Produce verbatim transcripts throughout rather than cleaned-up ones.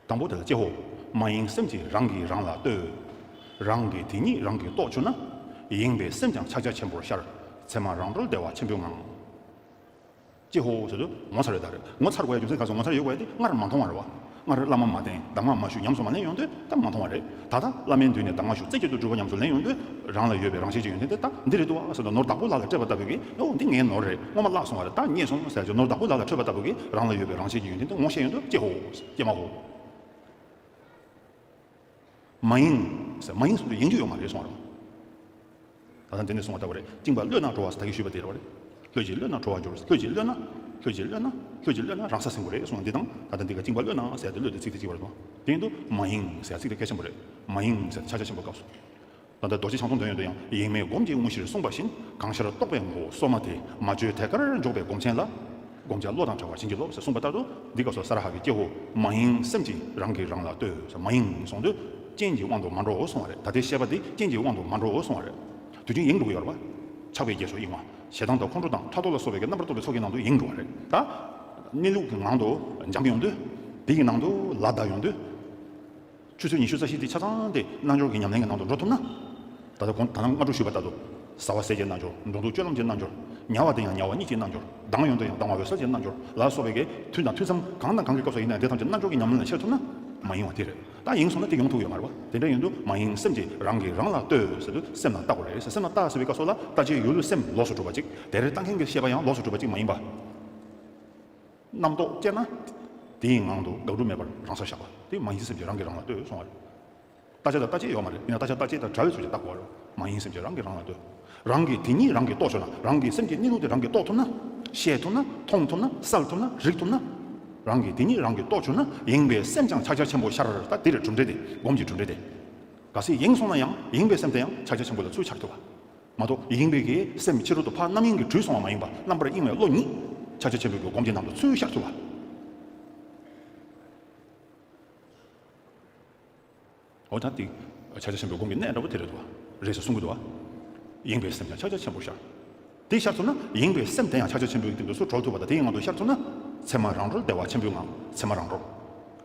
དང་པོ་དེ་ལ་ཀྱེ་ཧོ། མ་ཡེངས་སེམས་ཀྱིས་རང་གིས་རང་ལ་ལྟོས། རང་གིས་དེ་ཉིད་རང་གིས་རྟོགས་གྱུར་ན། ཡེངས་པའི་སེམས་ཀྱང་ཕྱག་རྒྱ་ཆེན་པོར་ཤར། མཚན་མ་རང་གྲོལ་བདེ་བ་ཆེན་པོའི་ངང་། ཀྱེ་ཧོ་ཟེར་དུས་ངོ་མཚར་རེད་ད་རེད། ངོ་མཚར་དགོས་ཡ་རྒྱུ་མཚན་ག་སོང་ངོ་མཚར་ཡོད་དགོས་ཡ་དེ་སྔར་མ་མཐོང་བ་རེད་བ། སྔར་བླ་མ་མ་བསྟེན་གདམས་ངག་མ་ཞུས་ཉམས་སུ་མ་ལེན་ཡོང་དུས་ད་མ་མཐོང་བ་རེད། ད་ལྟ་བླ་མའི་མདུན་ནས་གདམས་ངག་ཞུ་རྩེ་གཅིག་ཏུ་སྒྲུབ་པ་ཉམས་སུ་ལེན་ཡོང་དུས་རང་ལ་ཡོད་པའི་རང་བཞིན་གྱི་ཡོན་ཏན་དེ་ད་འདི་རེད་འདུག་བ་ཟེར་དུས་ནོར་བདག་པོ་ལག་ལ་སྤྲད་པ་ལྟ་བུའི་གི་ཨོ་འདི་ངའི་ནོར་རེད། སྔོན་མ་བརླག་སོང་བ་རེད། ད་རྙེད་སོང་ཟེར་ཡ་ཅིག་ནོར་བདག་པོ་ལག་ལ་སྤྲད་པ་ལྟ་བུའི་གི་རང་ལ་ཡོད་པའི་རང་བཞིན་གྱི་ཡོན་ཏན་དེ་ངོ་ཤེས་ཡོང་དུས་ཀྱེ་ཧོ། ཀྱེ་མ་ཧོ། མ་ཡེངས་ཟེར། མ་ཡེངས་སོང་དུས་ཡེངས་རྒྱུ་ཡོད་མ་རེད་གསུངས་པ་རེད། ད་ལྟ་འདི་ནས་གསུངས་པ་ལྟ་བུ་རེད། བཅིངས་པ་ལྷོད་ན་གྲོལ་བ་ཟེར་ད་གིན་ཞུས་པ་དེ་རེད་བ་རེད། ལྷོད་ཅིང་ལྷོད་ན་གྲོལ་བར་འགྱུར། ལྷོད་ཅིང་ལྷོད་ན། ལྷོད་ཅིང་ལྷོད་ན། ལྷོད་ཅིང་ལྷོད་ན་རང་ས་ཟིན་དགོས་རེད་གསུངས། འདི་དང་ད་ལྟ་འདི་ག་བཅིངས་པ་ལྷོད་ན་ཟེར་དེ་ལྷོད་དེ་ཚིག་དེ་གཅིག་པ་རེད་དོ། དེ་ཡིན་དུས་མ་ཡེངས་ཟེར་ཚིག་དེ་གལ་ཆེན་པོ་རེད། མ་ཡེངས་ཟེར་ཕྱག་རྒྱ་ཆེན་པོའི་སྐབས་སུ། ད་ལྟ་རྡོ་རྗེ་འཆང་ཐུང་དོན་ཡོད་དུ་ཡང་ཡེངས་མེད་སྒོམ་གྱིས་དངོས་གཞིར་གསུངས་པ་བཞིན་གང་ཤར་རྟོག་པའི་ངོ་བོ་སོ་མ་དེ་མ་བཅོས་ཐད་ཀར་འཇོག་པའི་སྒོམ་ཆེན་ལ། སྒོམ་བྱ་བློ་དང་བྲལ་བར་བྱིན་གྱིས་རློབས་ཟེར་གསུངས་པ་ལྟར་དུ་འདི་སྐབས་སུ་ས་ར་ཧ་གི་ཀྱེ་ཧོ། མ་ཡེངས་སེམས་ཀྱིས་རང་གིས་རང་ལ་ལྟོས་ཟེར། མ་ཡེངས་གསུངས་དུས་རྐྱེན་གྱི་དབང་དུ་མ་འགྲོ་གསུངས་པ་རེད། ད་ལྟའི་བཤད་པ་འདི་རྐྱེན་གྱི་དབང་དུ་མ་འགྲོ་གསུངས་པ་རེད། དུས་རྒྱུན་ཡེངས་འགྲོ་གི་ཡོད་རེད་བ། ཆགས་པའི་རྗེས་སུ་གཡེང་བ། ཞེ་སྡང་དང་ཁོང་ཁྲོ་དང་ཕྲག་དོག་ལ་སོགས་པའི་རྣམ་པར་རྟོག་པའི་ཚོགས་ཀྱི་ནང་དུ་ཡེངས་འགྲོ་བ་རེད། ད་གནས་ལུགས་ཀྱི་ངང་དུ་འབྱམས་ཡོང་དུས། དེ་ཡི་ནང་དུ་ལ་བརྡ་ཡོང་དུས། ཆུ་ཚོད་ཉི་ཤུ་རྩ་བཞི་དེ་ཆ་ཚང་དེ་རྣལ་འབྱོར་གྱི་ཉམས་ལེན་གྱི་ནང་དུ་འགྲོ་ཐུབ་ན། ད་ལྟ་གོང་ད་ནང་སྔ་དྲོ་ཞུས་པ་ལྟར་དུ། ཟ་བ་ཟས་ཀྱི་རྣལ་འབྱོར། འགྲོ་འདུག་སྤྱོད་ལམ་གྱི་རྣལ་འབྱོར། ཉལ་བ་དེ་ཡང་ཉལ་བ་གཉིད་ཀྱི་རྣལ་འབྱོར། ལྡང་ཡོང་དུ་ཡང་ལྡང་བ་འོད་གསལ་གྱི་རྣལ་འབྱོར་ལ་སོགས་པའི་གི་དུས་དང་ཐུན་མཚམས་གང་དང་གང་གི་སྐབས་སུ་ཡིན་ན་དེ་ཐམས་ཅད་རྣལ་འབྱོར་གྱི་ཉམས་ལེན་ལ་ཤར་ཐུབ་ན། མ་ཡེངས་པ་དེ་རེད། ད་ཡེངས་སོང་ན་དེ་ཡོང་ཐུབ་ཡོད་མ་རེད་བ། དེ་འདྲ་ཡིན་དུས་མ་ཡེངས་སེམས་ཀྱིས་རང་གིས་རང་ལ་ལྟོས་ཟེར་དུས་སེམས་ལ་བལྟ་དགོས་རེད་ཟེར། སེམས་ལ་བལྟ་ཟེར་བའི་སྐབས་སུ་ལ་བལྟ་བྱའི་ཡུལ་སེམས་ལོགས་སུ་གྲུབ་པ་ཅིག་དེ་རེད། ལྟ་མཁན་གྱི་ཤེས་པ་ཡང་ལོགས་སུ་གྲུབ་པ་ཅིག་མ་ཡིན་པ། རྣམ་རྟོག་སྐྱེས་ན། དེའི་ངང་དུ་དགག་སྒྲུབ་མེད་པར་རང་སར་བཞག་པ་དེ་མ་ཡེངས་སེམས་ཀྱིས་རང་གིས་རང་ལ་ལྟོས་གསུངས་པ་རེད། བལྟ་བྱ་དང་བལྟ་བྱེད་ཡོད་མ་རེད། ཡིན་ན་བལྟ་བྱ་བལྟ་བྱེད་དང་བྲལ་བའི་ཚུལ་གྱིས་བལྟ་དགོས་པ་རེད། མ་ཡེངས་སེམས་ཀྱིས་རང་གིས་རང་ལ་ལྟོས། རང་གིས་དེ་ཉིད་རང་གིས་རྟོགས་བྱུང་ན། རང་གིས་སེམས་ཀྱི་གནས་ལུགས་དེ་རང་གིས་རྟོགས་ཐུབ་ན། ཤེས་ཐུབ་ན། མཐོང་ཐུབ་ན། གསལ་ཐུབ་ན། རིག་ཐུབ་ན། རང་གིས་དེ་ཉིད་རང་གིས་རྟོགས་བྱུང་ན། ཡེངས་པའི་སེམས་ཀྱང་ཕྱག་རྒྱ་ཆེན་པོར་ཤར། ད་དེ་རེད་གྲུབ་འབྲས་དེ། སྒོམ་གྱི་གྲུབ་འབྲས་དེ། གལ་སྲིད་ཡེངས་སོང་ན་ཡང་ཡེངས་པའི་སེམས་དེ་ཡང་ཕྱག་རྒྱ་ཆེན་པོ་ལ་ཚུར་ཤར་ཐུབ་པ། མ་གཏོགས་ཡེངས་པའི་གི་སེམས་ཕྱི་རོལ་དུ་ཕར་རྣམ་གཡེང་གིས་དྲུད་སོང་བ་མ་ཡིན་པ། རྣམ་པར་གཡེང་བའི་བློ་ཉིད་ཕྱག་རྒྱ་ཆེན་པོའི་གི་སྒོམ་གྱི་ནང་དུ་ཚུར་ཤར་ཐུབ་པ། འོ་ད་དེ་ཕྱག་རྒྱ་ཆེན་པོའི་སྒོམ་གྱི་གནད་འདྲ་པོ་དེ་རེད་འདུག་བ། རེད་ཟེར་གསུང་གི་འདུག་བ། ཡེངས་པའི་སེམས་ཀྱང་ཕྱག་རྒྱ་ཆེན་པོར་ཤར། དེ་ཤར་ཐུབ་ན་ཡེངས་པའི་སེམས་དེ་ཡང་ཕྱག་རྒྱ་ཆེན་པོའི་སྟེང་དུ་སུ་གྲོལ་ཐུབ་པ་དང་དེའི་ངང་དུ་ཤར་ཐུབ་ན། མཚན་མ་རང་གྲོལ་བདེ་བ་ཆེན་པོའི་ངང་། མཚན་མ་རང་གྲོལ།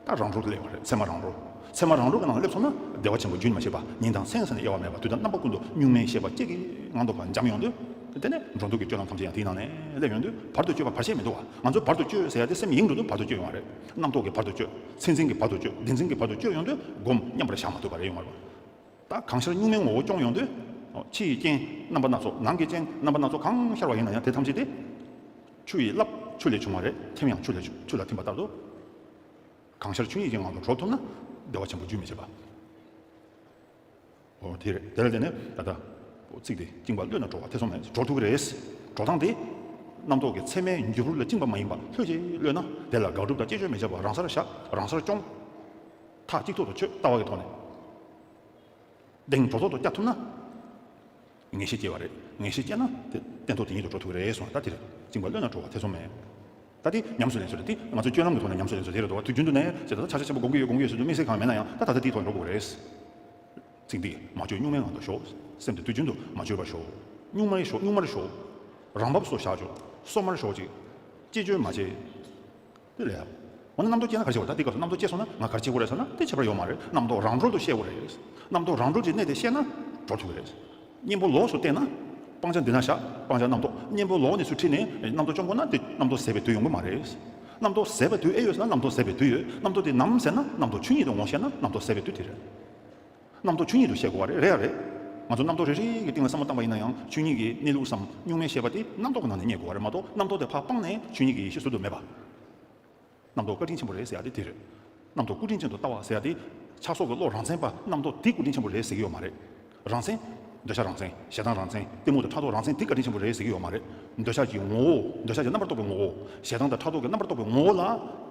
ད་རང་གྲོལ་སླེབས་པ་རེད། མཚན་མ་རང་གྲོལ། མཚན་མ་རང་གྲོལ་གྱི་ནང་ལ་སླེབས་སོང་ན་བདེ་བ་ཆེན་པོ་རྒྱུན་མ་ཆད་པ། ཉིན་དང་མཚན་ཟེར་ནས་དབྱེ་བ་མེད་པ། དུས་དང་རྣམ་པ་ཀུན་ཏུ་གཉུག་མའི་ཤེས་པ་གཅིག་གི་ངང་དུ་ཕར་འབྱམས་ཡོང་དུས། དེ་ནས་འགྲོ་འདུག་གི་སྤྱོད་ལམ་ཐམས་ཅད་ཡང་དེའི་ནང་ནས་སླེབས་ཡོང་དུས་བར་དུ་གཅོད་པ་བར་ཆད་མི་འདུག་བ། ང་ཚོ་བར་དུ་གཅོད་ཟེར་ཡ་དེ་སེམས་ཡེངས་འགྲོ་དུས་བར་དུ་གཅོད་ཡོང་བ་རེད། རྣམ་རྟོག་གིས་བར་དུ་གཅོད། མཚན་འཛིན་གྱིས་བར་དུ་གཅོད། བདེན་འཛིན་གྱིས་བར་དུ་གཅོད་ཡོང་དུས་སྒོམ་མཉམ་པར་བཞག་མ་ཐུབ་པ་རེད་ཡོང་བ་རེད། ད་གང་ཤར་གཉུག་མའི་ངོ་བོ་སྐྱོང་ཡོང་དུས། ཕྱི་ཡི་རྐྱེན་རྣམ་པ་སྣ་ཚོགས། ནང་གི་རྐྱེན་རྣམ་པ་སྣ་ཚོགས་གང་ཤར་བ་ཡིན་ན་ཡང་དེ་ཐམས་ཅད་དེ། ཆུ་ཡི་རླབས་ཆུ་ལས་བྱུང་བ་རེད། ཐིམ་ཡང་ཆུ་ལས་བྱུང་། ཆུ་ལ་ཐིམ་པ་ལྟར་དུ། གང་ཤར་ཆོས་ཉིད་ཀྱི་ངང་དུ་གྲོལ་ཐུབ་ན། བདེ་བ་ཆེན་པོ་རྒྱུན་མི་ཆད་པ། འོ་དེ་རེད། དེ་ལ་བརྟེན་ནས་ད་ལྟ་ཚིག་དེ་བཅིངས་པ་ལྷོད་ན་གྲོལ་བ་ཐེ་ཚོམ་མེད། གྲོལ་ཐུབ་ཀྱི་རེད། གྲོལ་སྟངས་དེ། རྣམ་རྟོག་གི་མཚན་མའི་འཇུག་རུལ་ལ་བཅིངས་པ་མ་ཡིན་པ་ལྷོད་ཅིང་ལྷོད་ན། དེ་ལ་དགག་སྒྲུབ་དང་བཅས་བཅོས་མི་བྱེད་པར་རང་སར་བཞག་རང་སར་སྐྱོང་། མཐའ་གཅིག་ཏུ་ཆོད་ལྟ་བ་གི་ཐོག་ནས། གདེང་གྲོགས་ཐོག་ཏུ་བསྐྱབ་ཐུབ་ན། ངེས་ཤེས་སྐྱེ་བ་རེད། ངེས་ཤེས་སྐྱེས་ན་དེ་སྟན་ཐོག་དེ་ཉིད་དུ་འགྲོ་ཐུབ་ཀྱི་རེད་གསུངས། ད་དེ་རེད། བཅིངས་པ་ལྷོད་ན་གྲོལ་བ་ཐེ་ཚོམ་མེད། ད་དེ་ཉམས་སུ་ལེན་ཚུལ་རེད། དེ་ང་ཚོ་སྤྱོད་ལམ་གྱི་ཐོག་ནས་ཉམས་སུ་ལེན་ཚུལ་དེ་རེད་འདུག་བ། དུས་རྒྱུན་དུ་ནས་ཇི་ལྟར་ཕྱག་རྒྱ་ཆེན་པོ་སྒོམ་གྱི་ཡོད་སྒོམ་གྱི་ཡོད་ཟེར་དུས་དམིགས་བསལ་གང་ཡང་མེད་ན་ཡང་ད་ད་ལྟ་དེའི་ཐོག་འགྲོ་དགོས་རེད། ཚིག་འདི་མ་བཅོས་གཉུག་མའི་ངང་དུ་ཞོག་སེམས་དེ་དུས་རྒྱུན་དུ་མ་བཅོས་པར་ཞོག་གཉུག་མར་ཞོག་གཉུག་མར་ཞོག་རང་བབས་སུ་བཞག་ཆོག་སོ་མར་ཞོག་ཅིག་བཅས་བཅོས་མ་བྱེད། དེ་ལས། འོ་ན་རྣམ་རྟོག་སྐྱེས་ན་ག་རེ་བྱེད་དགོས་རེད། ད་དེའི་སྐབས་སུ་རྣམ་རྟོག་སྐྱེས་སོང་ན་ང་ག་རེ་བྱེད་དགོས་རེད་ཟེར་ན་དེ་ཁྱད་པར་ཡོད་མ་རེད། རྣམ་རྟོག་རང་གྲོལ་དུ་ཤེས་དགོས་རེད། རྣམ་རྟོག་རང་གྲོལ་གྱི་གནད་དེ་ཤེས་ན་གྲོལ་ཐུབ་ཀྱི་རེད། གཉེན་པོ་ལོགས་སུ་བལྟས་ན། སྤང་བྱ་འདི་ན་བཞག་སྤང་བྱ་རྣམ་རྟོག་གཉེན་པོ་ལོགས་ནས་ཚུར་ཁྲིད་ནས་རྣམ་རྟོག་སྐྱོང་དགོས་ན་དེ་རྣམ་རྟོག་ཟད་པའི་དུས་ཡོང་གི་མ་རེད། རྣམ་རྟོག་ཟད་པའི་དུས་ཨེ་ཡོད་ཟེར་ན་རྣམ་རྟོག་ཟད་པའི་དུས་ཡོད། རྣམ་རྟོག་དེ་ནམ་ཟེར་ན་རྣམ་རྟོག་ཆོས་ཉིད་དུ་ངོ་ཤེས་ན་རྣམ་རྟོག་ཟད་པའི་དུས་དེ་རེད། རྣམ་རྟོག་ཆོས་ཉིད་དུ་ཤེས་དགོས་པ་རེད། རེད་ཡ་རེད། ང་ཚོ་རྣམ་རྟོག་རེ་རེ་གི་སྟེང་ལ་བསམ་བློ་བཏང་པ་ཡིན་ན་ཡང་ཆོས་ཉིད་ཀྱི་གནས་ལུགས་སམ་གཉུག་མའི་ཤེས་པ་དེ་རྣམ་རྟོག་གི་ནང་ནས་རྙེད་དགོས་པ་རེད་མ་གཏོགས་རྣམ་རྟོག་དེ་ཕར་སྤངས་ནས་ཆོས་ཉིད་ཀྱི་ཡེ་ཤེས་ཟུར་དུ་མེད་པ། རྣམ་རྟོག་བཀའ་དྲིན་ཆེན་པོ་རེད་ཟེར་ཡ་དེ་དེ་རེད། རྣམ་རྟོག་སྐུ་དྲིན་ཅན་དུ་ལྟ་བ་ཟེར་ཡ་དེ། ཆགས་སོགས་ཀྱི་བློ་རང་མཚན་པ་རྣམ་རྟོག་དེ་སྐུ་དྲིན་ཆེན་པོ་རེད་ཟེར་གྱི་ཡོད་མ་རེད། རང་མཚན། འདོད་ཆགས་རང་མཚན། ཞེ་སྡང་རང་མཚན། གཏི་མུག་དང་ཕྲག་དོག་རང་མཚན་དེ་བཀའ་དྲིན་ཆེན་པོ་རེད་ཟེར་གྱི་ཡོད་མ་རེད། འདོད་ཆགས་ཀྱི་ངོ་བོ། འདོད་ཆགས་ཀྱི་རྣམ་པར་རྟོག་པའི་ངོ་བོ། ཞེ་སྡང་དང་ཕྲག་དོག་གི་རྣམ་པར་རྟོག་པའི་ངོ་བོ་ལ་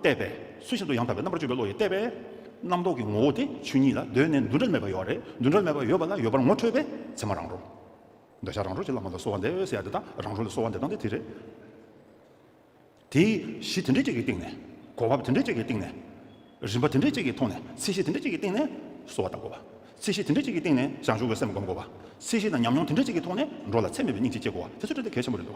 བལྟས་པས། ཚུལ་བཞིན་དུ་ཡང་དག་པའི་རྣམ་པར་དཔྱོད་པའི་བློ་ཡིས་བལྟས་པས། རྣམ་རྟོག་གི་ངོ་བོ་དེ་ཆོས་ཉིད་ལ་གདོད་ནས་འདུ་འབྲལ་མེད་པ་ཡོད་རེད། འདུ་འབྲལ་མེད་པ་ཡོད་པ་ལ་ཡོད་པར་ངོ་འཕྲོད་པས་མཚན་མ་རང་གྲོལ། འདོད་ཆགས་རང་གྲོལ་གྱི་བླ་མ་ལ་གསོལ་བ་འདེབས་ཟེར་ཡ་དེ་དག་རང་གྲོལ་ལ་གསོལ་བ་འདེབས་སྟངས་དེ་དེ་རེད། དེའི་གཞི་དེ་འདྲ་ཅིག་གི་སྟེང་ནས། གོ་བབ་དེ་འདྲ་ཅིག་གི་སྟེང་ནས། རིམ་པ་དེ་འདྲ་ཅིག་གི་ཐོག་ནས། ཚད་གཞི་དེ་འདྲ་ཅིག་གི་སྟེང་ནས་གསོལ་བ་བཏབ་དགོས་པ། ཚད་གཞི་དེ་འདྲ་ཅིག་གི་སྟེང་ནས་བྱང་ཆུབ་ཀྱི་སེམས་སྒོམ་དགོས་པ། ཚད་གཞི་དང་ཉམས་མྱོང་དེ་འདྲ་ཅིག་གི་ཐོག་ནས་འགྲོ་ལ་ཚད་མེད་པའི་སྙིང་རྗེ་སྐྱེ་དགོས་པ། དེ་ཚོ་དེ་གལ་ཆེན་པོ་རེད་འདུག